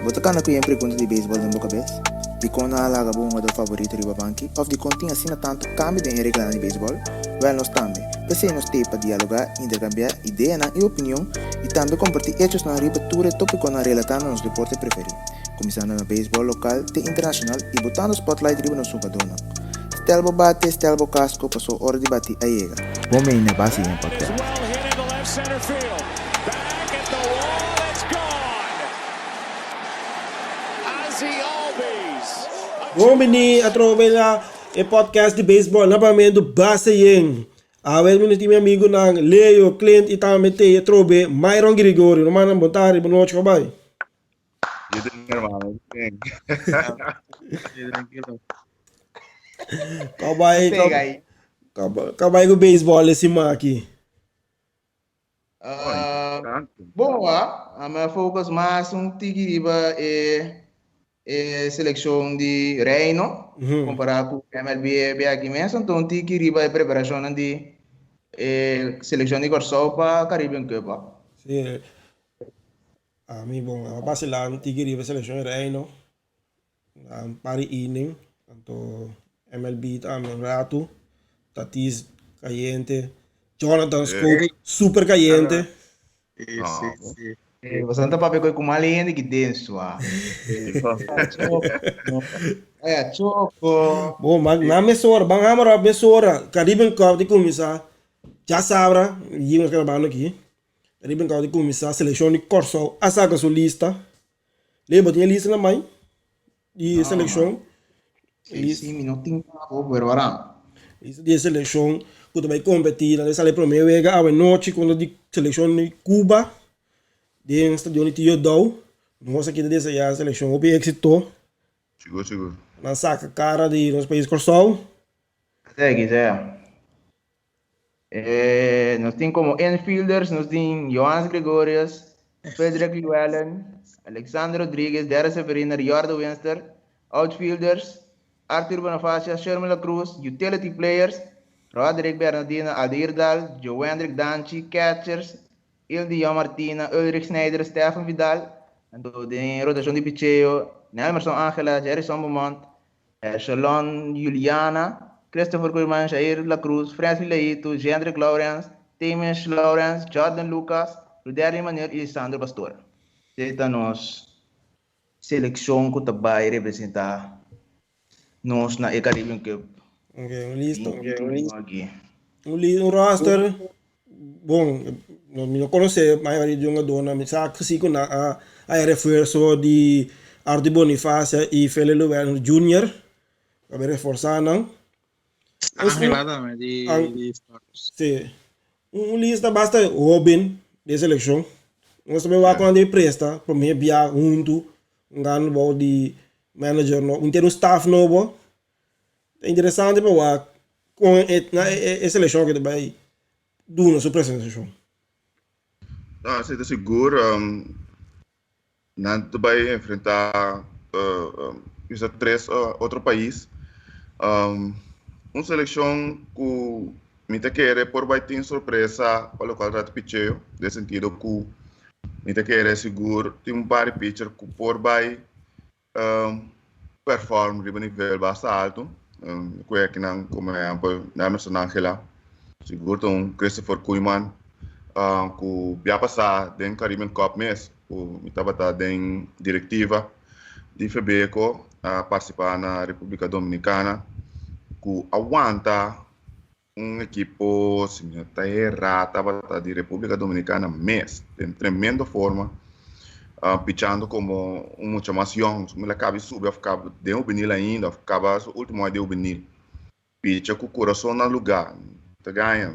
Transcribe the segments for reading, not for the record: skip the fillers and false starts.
Bo ta kana ku yen pregunta di beisbòl den bo kabes? Dikon nan a laga bo hungadó favorito riba banki? Òf dikon tin asina tantu kambio den e reglanan di beisbòl? Wèl, nos tambe. P'esei nos t'ei pa dialogá, interkambiá ideanan i opinion i tambe kompartí echosnan riba tur e tópikonan relatá na nos deporte preferí, kuminsando na beisbòl lokal te internashonal i botando spòtlait riba nos hungadónan. Stel bo bate, stel bo kasko, paso ora di bati a yega. Bon bini na Base Yen Podcast. Bon bini atrobe na e podcast di beisbòl na Pamentu Base Yen. Awe mi tin mi amigunan Leo, Clint i tambe Tei atrobe Myron Gregorio. Rumannan bon tardi, bon nochi, kòm bai? Yo ten, hermano, yo ten. Tranquilo. Kòm bai, Pega ahí. kòm bai ku beisbòl e siman aki? Oh, interesante. Boa, a mi a focus mas un tiki riba e e seleccion di Reino compará ku MLB be aki mes, anto un tiki riba e preparacionnan di e seleccion di Kòrsou pa Caribbean Cup. Sí. Ami bon, a basila un tiki riba seleccion di Reino. Na un par di inning, anto MLB tambe un ratu. Tatis cayente, Jonathan Schoop super cayente. Sí, sí, sí. Boso ta papia koe ku mal hende ki denso ah. Aya choko. Bon, ma na mesora, ban hammer op mesora. Caribbean Cup di kuminsá djasabra, yi nos grabando aki. Caribbean Cup di kuminsá, selekshon di Kòrsou a saka su lista. Leo, bo tin e lista na mai di e selekshon? Sí, sí, mi no tin tampoco, pero ora. Lista di e selekshon ku ta bai kompetí. Nan ta sali promé wega awe nochi kontra di selekshon di Cuba den stadion di Tio Daou. Nos aki ta deseá e selekshon hopi éksito. Sigur, sigur. Nan saka kara di nos pais Kòrsou. Esaki sea. Nos tin como infielders, nos tin Johannes Gregorius, Frederick Llewellyn, Alexander Rodriguez, Derek Severina, Riordo Winster, outfielders, Arthur Bonifacio, Sherman La Cruz, utility players, Roderick Bernardino, Aldair Daal, Joendrick Danchi, catchers, Ildion Martina, Ulrich Schneider, Stephen Vidal, anto den rotacion di picheo, Nelmerson Angela, Jerryson Beaumont, Shalon Juliana, Christopher Koeiman, Jair La Cruz, Fransley Leito, Jendrick Lawrence, Tamish Lawrence, Jordan Lucas, Ruderly Manuel y Lisandro Pastor. Esei ta nos seleccion cu ta bay representa nos na e Caribbean Cup. Ok, un lista. Aki. Un li un roster bon, no mi no conoce mayoria di hungadornan, mi sa si cu nan a haya refuerzo di Ardy Bonifacia y Feli Llewellyn Junior pa bay reforsa nan. Angela tambe di di Stars. Si, un lista basta hoben di e seleccion. Nos ta bay wak cu nan debe presta prome bia hunto, un gana bou di manager nobo, un staff nobo. Ta interesante pa wak kon e na e selekshon aki ta bai duna su presentashon. No, esei ta sigur. Nan ta bai enfrentá bisa tres otro pais. Un selekshon ku mi ta kere por bai tin sorpresa pa lokual trata picheo, den sentido ku mi ta kere sigur tin un par di picher ku por bai perform riba nivel basta alto. Ku e akinan komo ehèmpel Nemerson Angela, sigur ta un Christopher Koeiman ku bia pasá den Caribbean Cup mes ku mi tabata den direktiva di Febeko a partisipá na Repúblika Dominikana ku a wanta un ekipo, si mi no ta erá, tabata di Repúblika Dominikana mes, den tremendo forma, pichando komo un mucha mas yòn. Mi la kaba di subi òf kaba den hubenil ainda òf kaba su último aña den hubenil. Picha ku kurason na lugá, ta gaña,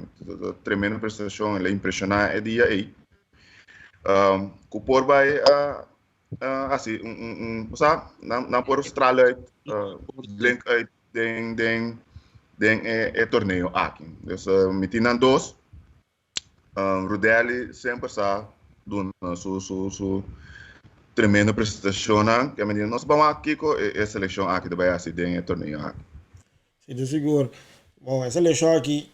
tremendo prestashon, el a impreshoná e dia ei. Ku por bai hasi un, un, un, sa, nan, nan por straal uit, blink uit den den den e, e torneo aki. Dus uh, mi tin nan dos. Um, Rudelli semper sa duna su su su tremendo presentacionnan. Que men nos vamos a kiko e, e selección aki te bai hasi den e torneo aki. Sí, de sigur. Bon, e selección aki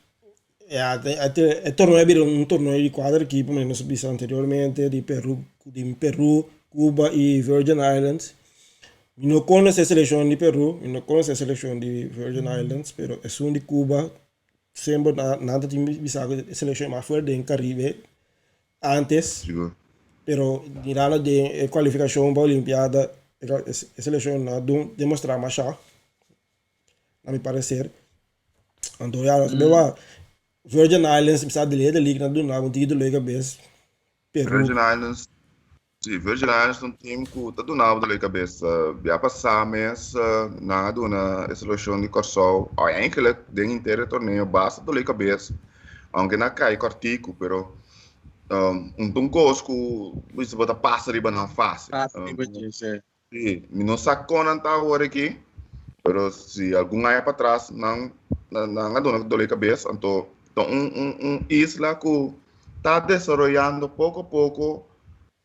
ja, e, e torneo bira un torneo di cuatro equipo, manera nos bisa anteriormente, di Peru, di Peru. Cuba i Virgin Islands. Mi no konosé selekshon di Peru, mi no konosé selekshon di Virgin Islands, pero esun di Cuba semper nan ta tin bisa ku e selekshon mas fuerte den Caribe antes. Sigur. Pero mirando den e kualifikashon pa Olimpiada e selekshon no a demostrá masha, na mi pareser. Anto ya nos beba Virgin Islands bisa di lei league na duna un tiki dolor di kabes. Peru. Virgin Islands, si Virgin Islands ta un team ku ta duna bo dolor di kabes. Ya pasá mes nan a duna e selekshon di Kòrsou, o eigenlijk den henter e torneo basta dolor di kabes, aunke nan a kai kòrtiku, pero un ta un kos ku bisa bo ta pasa riba nan fásil. Pasa riba dje, si. Sí, mi no sa kon nan ta awor aki, pero si algun aña patras nan nan a duna dolor di kabes, anto ta un un un isla ku ta desaroyando poko poko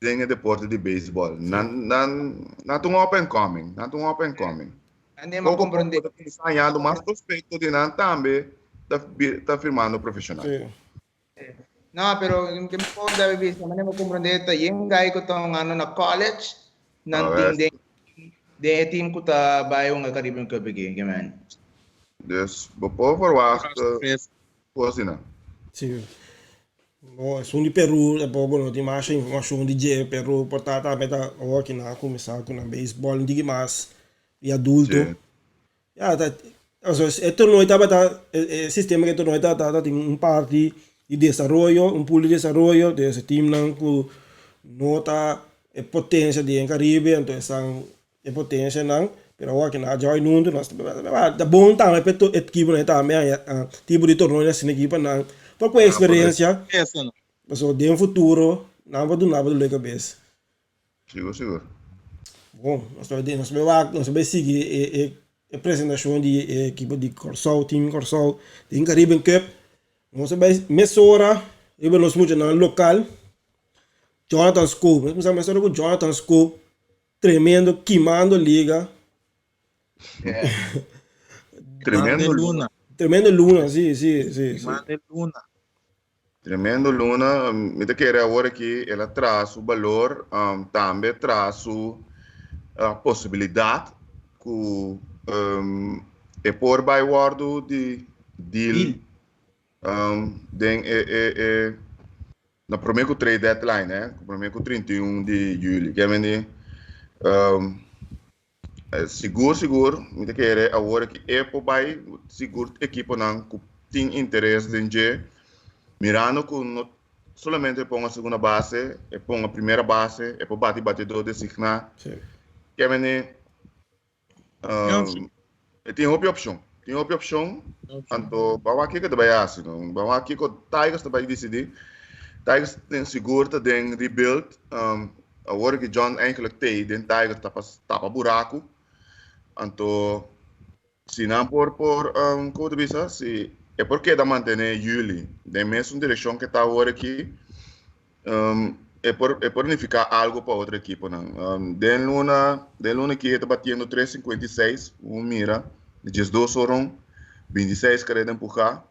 den e deporte di beisbòl. Nan nan nan ta un up and coming, nan ta un up and coming. Nan den a Poko poko komprondé. ta kuminsá hañando mas prospekto di nan tambe ta ta firmando profeshonal. Sí. No, pero ke mi por debe bisa, manera mi comprende ta yen guy ku ta hungando na college, nan A tin ver. den den e team ku ta bai hunga Caribbean Cup aki, ke men. Dus bo por verwacht kos di nan. Sí. No, esun di Peru tampoco no tin masha informacion di dje, pero por ta tambe ta awor ki nan a cuminsa cu nan baseball un tiki mas di adulto. Sí. Ya, ta, o sea, e torneo tabata, e, e sistema ku e torneo tabata, tabatin un parti di desaroyo, un pool di desaroyo, de ese teamnan ku no ta e potensia di en Caribe, anto esan e potensianan, pero awor ki nan a join huntu, nos ta bon tambe pa e ekiponan tambe haña tipo di torneo asina aki pa nan por kohe eksperensia, pasobra den futuro nan por duna bo dolor di kabes. Sigur, sigur. Bon, nos ta nos ta wak, nos ta bai sigui e e e presentashon di e ekipo di Kòrsou, Team Kòrsou den Caribbean Cup. Nos ta bai mesora riba nos muchanan lokal, Jonathan Scope. Nos kuminsá mesora ku Jonathan Scope, tremendo, kimando liga. Tremendo Mande luna. Tremendo luna, si, si, si, si. Mande luna. Tremendo luna, mi ta kere awor aki el a traha su balor, tambe traha su posibilidad cu e por bay wordo di deal den e e e na prome cu trade deadline eh, prome cu 31 di juli. Ke mende Sigur sigur mi ta kere awor aki e por bai sigur ekiponan ku tin interes den dje mirando ku no solamente e ponga segunda base e ponga primera base e por bati batidor designa ke mende e tin hopi opshon tin hopi opshon anto ban wak kiko ta bai hasi no ban wak kiko Tigers ta bai disidi Tigers tin sigur ta den rebuild. Awor ki John eigenlijk tei den Tiger ta pa tapa buraku, anto si nan por por como ta bisa si e por keda mantene Juli den mesun direccion ke ta awor aki e por e por nifica algo pa otro ekiponan. Den luna den luna aki e ta batiendo tres 56 un mira di 12 oron 26 kareda empuha.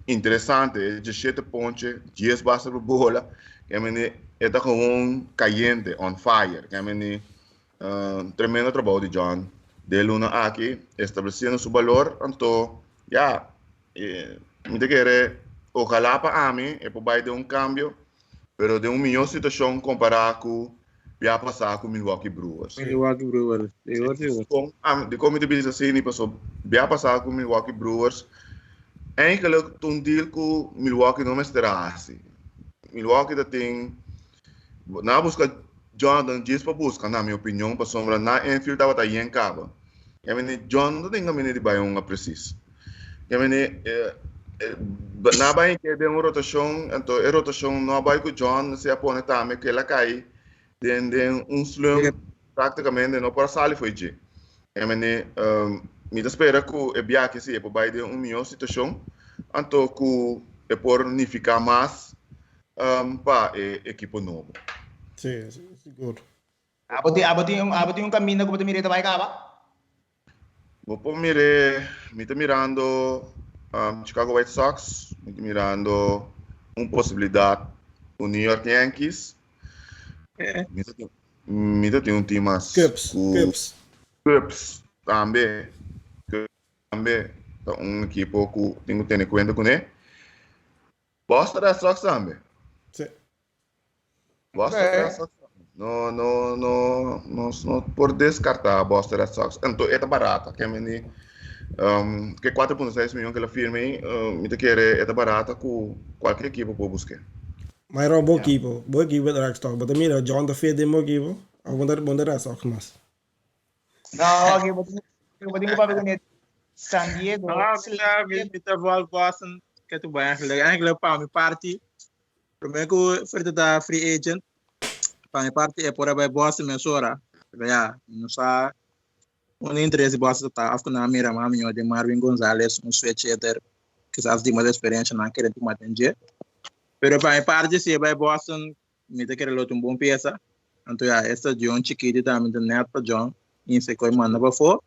Interesante, e diesshete ponche, dies base pa bola, ke mende e ta gewoon kayente, on fire. Ke mende tremendo trabou di John de luna aki, establesiendo su balor, anto ya, mi ta kere ojalá pa ami e por bai den un kambio, pero den un mihó situashon kompará ku bia pasá ku Milwaukee Brewers. Milwaukee Brewers, sigur sigur. Dikon ami dikon mi ta bisa asina paso bia pasá ku Milwaukee Brewers eigenlijk ta un deal ku Milwaukee no mester a hasi. Milwaukee ta tin nan a buska Jonathan djis pa buska na mi opinion pasobra nan infield tabata yen kaba. Ya mende John no ta tin kaminda di bai hunga presis. Ya mende nan a bai den un rotashon anto e rotashon no a bai ku John si a pone tambe ku el a kai den den un slump praktikamente no por a sali for dje. Ya mende mi ta spera ku e biaha si e por bai den un mihó situashon anto ku e por nifiká mas pa e ekipo nobo. Sí, sigur. Abo tin, abo tin, abo tin un kaminda ku bo ta mira e ta bai kaba? Bo por mir'é, mi ta mirando Chicago White Sox, mi ta mirando un posibilidat ku New York Yankees. Mi ta tin, mi ta tin un team mas Cubs, ku Cubs. Cubs tambe. Cubs tambe ta un ekipo ku tin ku tene kuenta kuné. Boston Red Sox tambe. Sí. Boston Ok. Red Sox tambe. No, no, no, nos no por deskartá Boston Red Sox. Anto e ta barata. Ke meni um, ke 4.6 miljoen ke la firme ei, um, mi ta kere e ta barata ku kualke ekipo por busk'é. Ma era un bon ekipo. Bon ekipo de Red Sox. Bo ta mira John ta fit den bon ekipo. Of bon ta bon de Red Sox mas. No, ok, bo tin bo tin ku papia ku net San Diego. No, mi ta mi mi ta vol Boston ke tu bai eigenlijk. Eigenlijk pa mi parti, promé ku Frito ta free agent, pa mi parti e por a bai Boston mesora. Pero ya, mi no sa un interes di Boston ta of ku nan a mira mas mihó den Marwin Gonzalez, un switch hitter, kisas di mas experiencia nan kere tuma den dje. Pero pa mi parti si e bai Boston, Mi ta kere lo ta un bon piesa. Anto ya, esta John chikiti tambe ta net pa John. Inse koe manda pafó.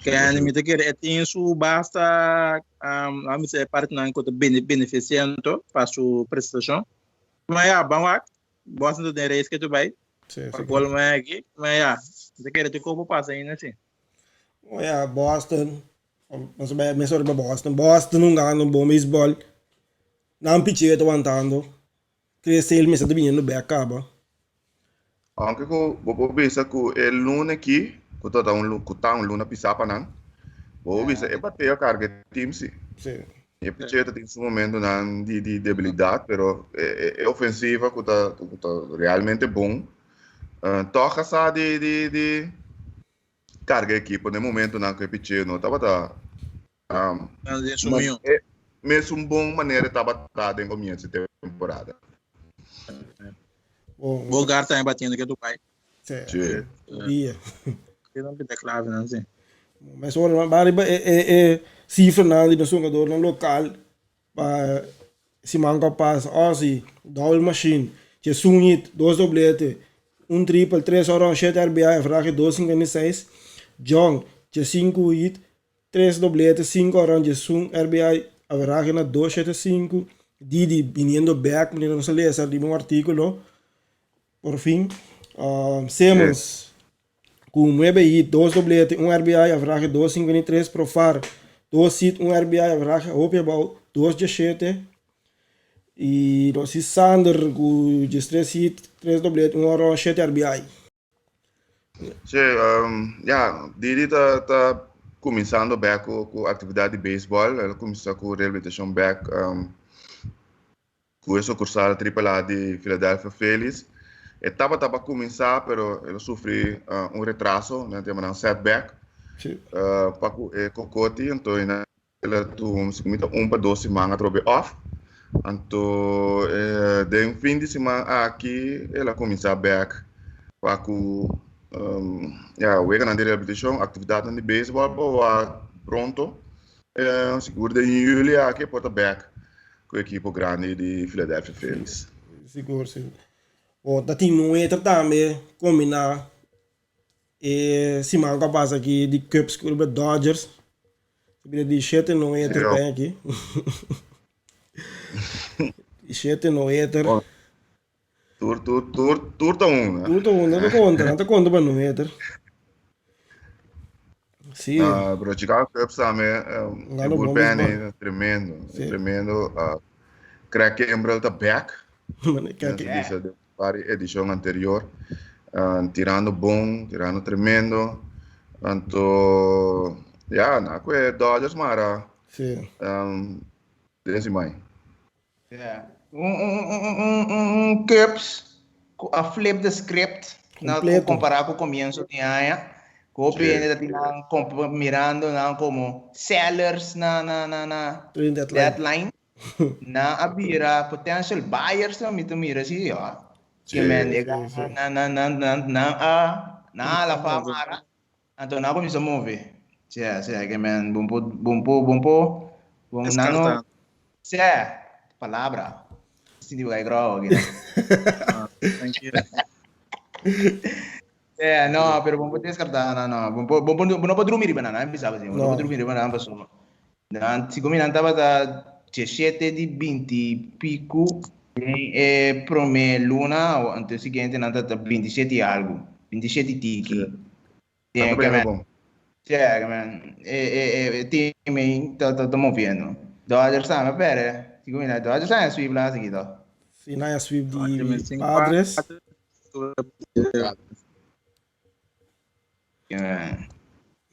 Ken mi ta kere e tin su basta, um, laat mi sê, partinan ku ta bene, beneficiento pa su prestacion. Ma ya, ban wak. Boston ta den race ke tu bai. Sí, Pa sí. gol ma aki. Ma ya, mi ta kere tu kopo pasa ainda si. Oh ya, Boston. Nos bai mesora pa Boston. Boston un gana un bon baseball. Nan picheo ta wantando. Chris Sale mester ta biniendo bek kaba. Aunke ku bo por bisa ku e luna aki, ku ta un ku ta un luna pisá pa nan, bo por bisa e bateo a karga e tim si. Sí. E picheo ta tin su momentonan di di debilidat, pero e e ofensiva ku ta ku ta realmente bon, tòg a sa di di di karga e ekipo den momentonan ku e picheo no tabata Mesun bon manera tabata den comienzo di temporada. Bogaerts tambe batiendo ke Dubai. Sí. Sí. Dia. Nan pita clave nan sí. Mesora ba riba e e e cifranan di nos hungadornan local pa siman ku a pasa. Ozzie, double machine, djesun hit, dos doblete, un triple, tres home run, shete RBI, averahe dos 56. John, djesinku hit, Tres doblete, sinku oran djesun RBI, averahe na dos shete sinku. Didi biniendo bek, manera nos a lesa riba un artíkulo. Por fin, Simmons ku nuebe hit, dos doblete, un RBI, averahe dos 53. Profar, dos hit, un RBI, averahe hopi abou, dos djeshete. I nos tin Sander ku djestres hit, tres doblete, un oron, shete RBI. Sí, um, ja, Didi ta, ta kuminsando bek ku, ku aktividat di beisbòl. El a kuminsá ku rehabilitashon bek um, ku e sukursal Triple A di Philadelphia Phillies. E tabata pa kuminsá, pero el a sufri uh, un retraso, nan ta yama nan setback, Sí. uh, pa ku e kokoti, anto El a tuma mi ta un pa dos siman atrobe off. Anto den fin di siman aki el a kuminsá bèk pa ku ya weganan di rehabilitashon, aktividatnan di beisbòl pa wak pronto. Sigur den yüli aki e por ta bèk ku ekipo grandi di Philadelphia Phillies. Sigur, sigur. Bo ta tin nueter tambe kombiná E siman ku a pasa aki di Cubs ku riba Dodgers. Bira di shete no eter Sí, pen aki. Di shete no eter. Bon, tur, tur, tur, tur ta un, Tur ta un, no ta konta, no ta konta pa no eter. Sí. Ah, pero Chicago Cubs tambe, um, e Gano bon bullpen baseball. e tremendo, e Sí. tremendo. Ah, Craig Kimbrel ta back. Mane, kijk, Mensen bisa de Vari edishon anterior tirando bon, tirando tremendo. Anto ya, na ku e Dodgers mara Sí. den siman. Yeah. Un, un, un, un, un, un Cubs ku a flip the script na Completo. compará ku comienzo di aña. Ku hopi Sí. hende ta tin nan comp- mirando nan como sellers na na na na Trade deadline. deadline. Nan a bira potential buyers nan mi ta mira si yo. Sí. Ke men e nan nan nan nan nan a nan a la fa mara. Anto nan a kuminsá move. Sea, sea, ke men bon por bon por bon por bon nan no Descartando. sea palabra. Sinti bo kai grou aki. Tranquilo. Sea, no, pero bon por descartá nan no. Bon por bon por bo no por drumi riba nan, nan a bisa bo así. Bo no por No. drumi riba nan pasobra Nan, si ku mi nan tabata diesshete di binti piku. Den e promé luna o anto e siguiente nan ta ta 27 i algu, 27 i tiki. Nan ta bini bon. Sí, man. E, e, e, e team ei ta, ta, ta moviendo. Dodgers tambe a perde. Sigur mi na Dodgers a sweep laatste keer toch? Sí, nan a sweep di Padres. Yeah.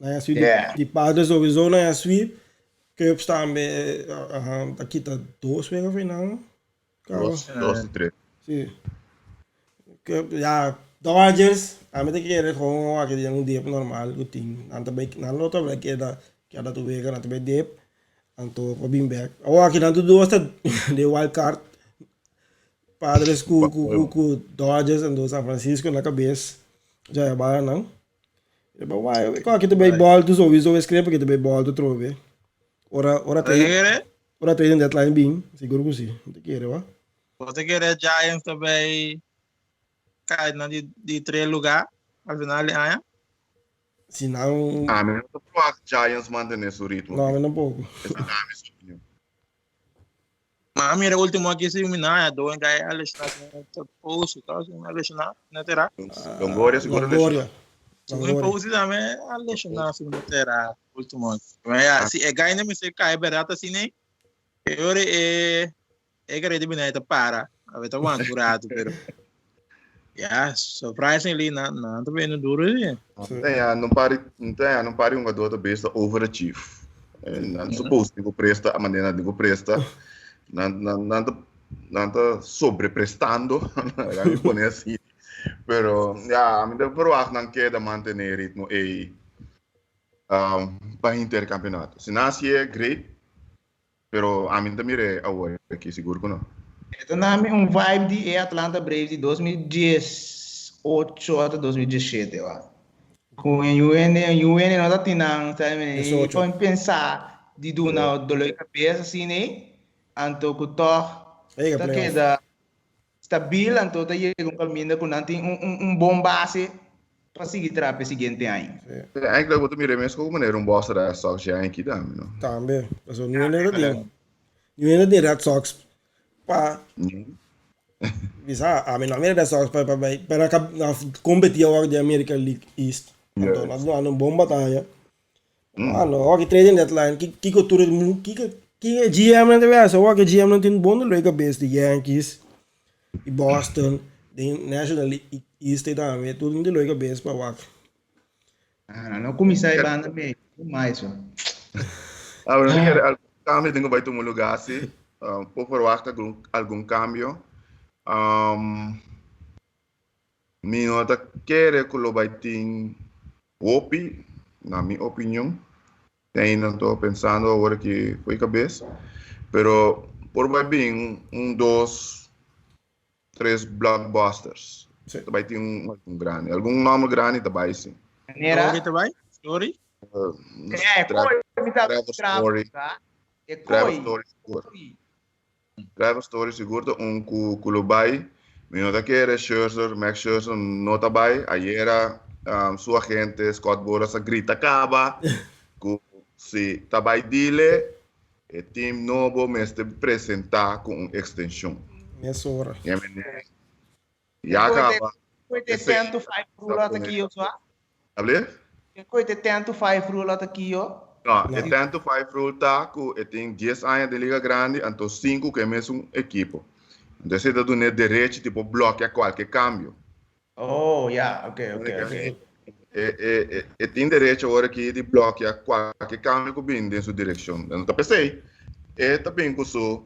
Nan a sweep Yeah. di Padres sowieso nan a sweep. Cubs tambe aha, ta kita dos wega final. Caba. Dos, dos di tres. Sí. Cubs, ja, Dodgers, a mi ta kere gewoon wak den un dip normal ku tin. Nan ta bai, nan lo ta bai keda, keda tu wega, nan ta bai dip. Anto pa bin bek. Awor aki nan tur dos ta den wild card. Padres ku ku ku ku Dodgers anto San Francisco na kabes dja e bala nan. E ba wai ko aki ta bay ball tu sowieso e script aki ta bay ball tu trobe. Ora ora Bo ta trade kere? ora trading deadline bin sigur ku si. Mi ta kere wa. Bo ta kere Giants ta bay kai na di di tres lugar al final di aña? Si nan Ami no ta verwacht Giants mantene su ritmo. No, ami tampoco. Esei ta mi su opinion. Ma a mira ultimo aki si mi na doen guy a lesioná si no ta Posey to si no a lesioná no tera. Longoria seguro Longoria. Si no Longoria. Posey tambe a lesioná si no tera ultimo aki. Ma ya si e guy no mester kai berdad asina ei e ora e e kere di bini ta para a ver ta wanta un rato pero ya surprisingly nan nan ta bini duro si. Nta no pari nta no pari hungador ta bes ta overachieve. Nan suppose tin ku presta a manera nan tin ku presta. Nan nan nan ta nan ta sobreprestando laga mi pone asi. Pero ya mi ta verwacht nan keda mantene e ritmo ei pa henter campeonato. Si nan hacié great Pero ami no ta mira e awor aki, sigur ku no. E ta na mi un vibe di e Atlanta Braves di 2018 ata 2017 wa. Ku e yu hende, e yu hende no ta tin nan, sa mi, 18. pon pensa di duna dolor di kabes asina ei, anto ku tòg Yega ta playoff. keda stabil, anto ta yega un kaminda ku nan tin un un un bon base pa sigui traha pa e siguiente aña. Sí. Eigenlijk bo ta mira e mes komo manera un Boston Red Sox Yankee tambe, no? Tambe. Pasobra niun hende ta tin, niun hende tin Red Sox pa bisa ami no a mira Red Sox pa pa bai pa na na kompetí awor den American League East. Anto nan a duna un bon bataya. Mano, awor ki trading deadline, kiko tur e kiko kin e GM nan ta wes? Awor ki e GM nan tin bon dolor di kabes di Yankees i Boston den National League East ei tambe tur tin dolor di kabes pa wak. Ah, nan no kuminsá e banda mee, no mais ho. Ah, pero mi kere algun kambio tin ku bai tuma lugá si. Por verwachta algun kambio. Mi no ta kere ku lo bai tin hopi, na mi opinion. Te ainda no pensando awor aki fo'i kabes. Pero por bai bin un dos, tres blockbusters. Sí. Ta bai tin un algun grandi. Algun nomber grandi ta bai si. Manera? Story ta bai? Story? Eh, Trevor, koi, mi ta Trevor Story. E Trevor koi. Story sigur. Trevor Story sigur ta un ku ku lo bai. Mi no ta kere Scherzer, Max Scherzer no ta bai. Ayera um, su agente Scott Boras a grita kaba ku si ta bai dile e team nobo mester presenta ku un extension. Mesora. Ya mene ya kaba. Koi te 10 to 5 rule ata kiyo so? Able? Koi te 10 to 5 rule ata kiyo? No, e 10 to 5 rule ta ku e tin 10 aña den Liga Grandi, anto 5 ku e mesun ekipo. Anto esei ta dun'é derechi di por blòkia kualke kambio. Oh, ya, oke, oke, oke. E, e, e, e tin derecho awor aki di blòkia kualke kambio ku bin den su direkshon. Anto ta p'esei e ta bin ku su,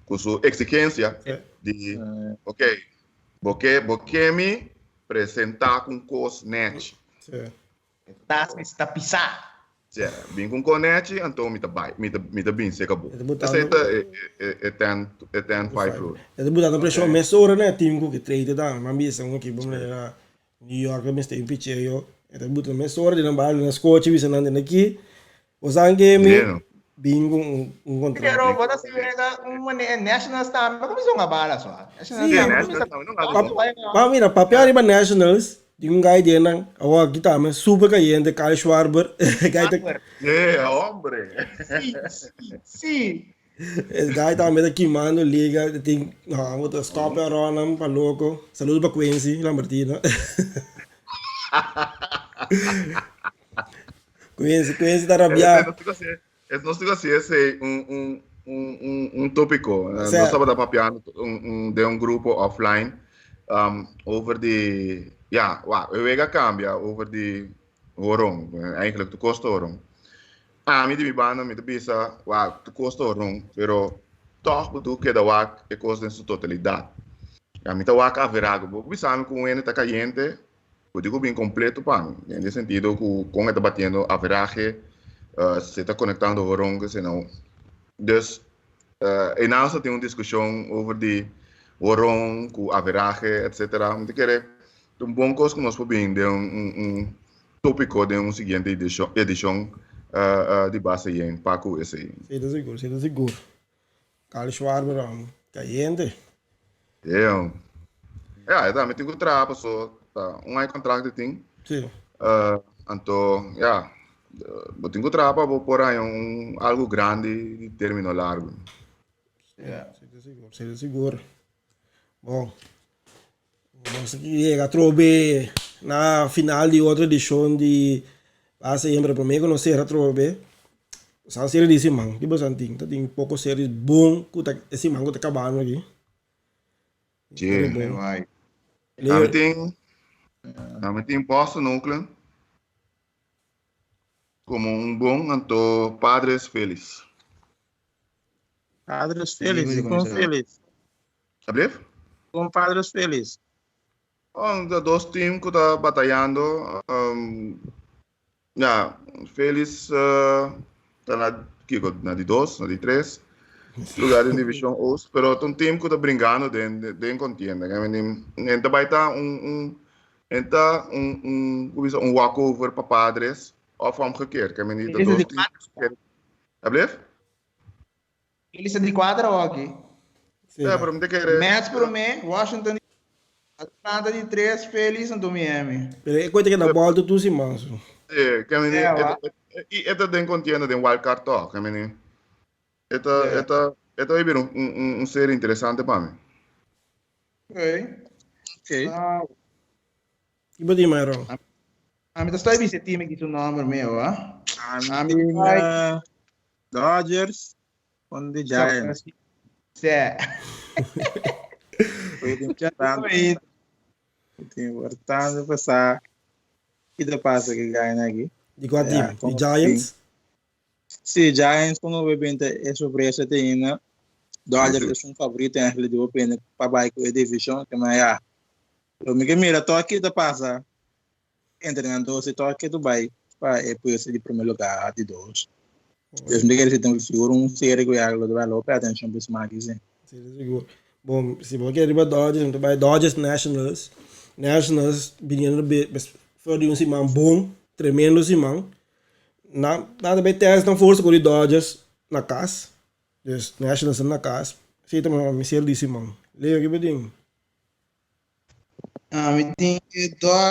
ku su eksigensia di, oke, Bo ke bo ke mi presentá ku un kos nèchi. Sí. E tas mester ta pisá. Sí, bin ku un kos nèchi, anto mi ta bai, mi ta mi ta bin serka bo. E ta botando. Esei ta e e e ten e ten five rule. E ta botando preshon mesora na e team ku ke trade tambe. Nan bisa un ekipo manera New York ta mester un picheo. E ta bota mesora di nan bai na skochi bisa nan den aki. Bo sa ke mi bin ku un kontrato. Pero bo ta sibi un manera Nationals tambe a kuminsá hunga bala so. Sí, Pa mira, papia riba Nationals, tin un guy den nan, awor aki tambe super cayente, Kyle Schwarber. Guy ta Yeah, hombre. Sí, sí, sí. E guy tambe ta kimando liga, tin no, bo ta stop e ronnan pa loko. Saludo pa Quincy Lambertina. Quincy, Quincy ta rabiá. Es nos tin hasi esei un un un un un tópiko. Nos tabata papiando un un den un grupo offline over di ya wak e wega a kambia over di horon eigenlijk tur kos ta horon. Ami di mi banda mi ta bisa wak tur kos ta horon pero tòg bo tur keda wak e kos den su totalidat. Ya mi ta wak averago bo bisa mi ku un hende ta kayente Bo tin ku bin kompleto pa mi, den e sentido ku kon e ta batiendo averahe, si e ta konektando horon, ke sino. Dus, einan sa tin un diskushon over di horon ku averahe, etsetera. Mi ta kere ta un bon kos ku nos por bin den un topiko den un siguiente edishon di Base Yen pa ku esei. Si ta sigur, si ta sigur. Carl Schwarber cayente. Damn. Ja, e tambe tin ku traha paso ta un aña kontrakt e tin. Sí. Anto, ja, bo tin ku traha pa bo por haña un algu grandi di término largu. Ja. Sí, ta sigur, sí ta sigur. Bon, nos a yega atrobe na final di otro edishon di Base Hembra Promé ku nos sera atrobe. San seri di siman, ki boso tin? Ta tin poko seri bon ku ta e siman ku ta kabando aki. Seri bon. Ami tin, ami tin Boston Oakland komo un bon anto Padres Phillies. Padres Phillies, dikon Phillies? Ablief? Kon Padres Phillies? Oh, ta dos team ku ta batayando. Um, ja, Phillies uh, ta na kiko, na di dos, na di tres lugar den división Oost, pero ta un team ku ta bringando den den contienda. I mean, en ta bai ta un un en ta un un hoe bisa un walkover pa Padres of omgekeerd. I mean, ta dos teams. Ablief? Phillies ta di kuater awor aki. Sí. Ja, pero mi ta kere. Mets promé, Washington di Atlanta di tres, Phillies anto Miami. Pero e koe ta keda bòlta tur siman so. Sí, ke mi di, Ja, e wa. ta, i e ta den kontienda den wild card tòg. Ke mi di, e ta, e ta, e ta bira un, un, un serie interesante pa mi. Oké. Oké. Ah, Ki bo tin, Myron? Ami ta stoi bisa e team aki su nomber meu, ah. Ami Ami tin bai eh, Dodgers con de San Giants. Francisco. Sè. Foi Já importante, foi. importante pasar. Ki ta pasa ki gana aki? Di kua Ja, team? Di como Giants? Sí, Giants como obviamente e sorpresa te ainda. Dodgers es un favorito eigenlijk di open pa bai ku e division, que maar ja. Lo mi ke mira toch ki ta pasa entre nan dos y toch ki tu bai pa e puesto di primer lugar di dos. Dus mi ke si sigur un serie ku ya lo bai lope atención pa smaak sí. Sí, sigur. Bon, si bo ke riba Dodgers, mi ta bai Dodgers Nationals. Nationals biniendo for di un siman bon, tremendo siman. Nan nan ta bai test nan forsa ku di Dodgers na kas. Dus Nationals ta na kas. Esei ta mi serie di siman. Leo, ke bo tin? Ami tin e Dodgers,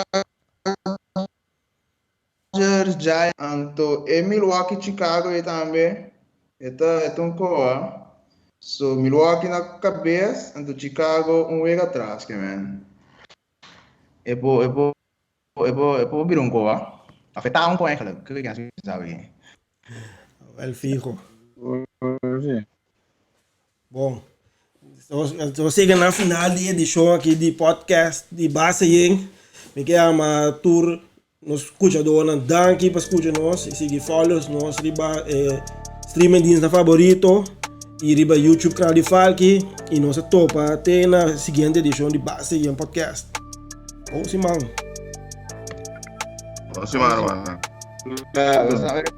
Giants, anto e Milwaukee Chicago ei tambe e ta e ta un koa. So Milwaukee na kabes anto Chicago un wega atras ke men. E por e por e por e por bira un koa. Afetá un koa eigenlijk, kiko ke nan sabi aki. Wel fiho. Bon, nos yega na final di edishon aki di podcast di Base Yen. Mi ke yama tur nos skuchadornan danki pa skucha nos i sigui follow nos riba e streaming dienstnan favorito i riba YouTube kanal di Falky i nos a topa te na siguiente edishon di Base Yen Podcast. Bon siman. Bon siman, hermano. Claro.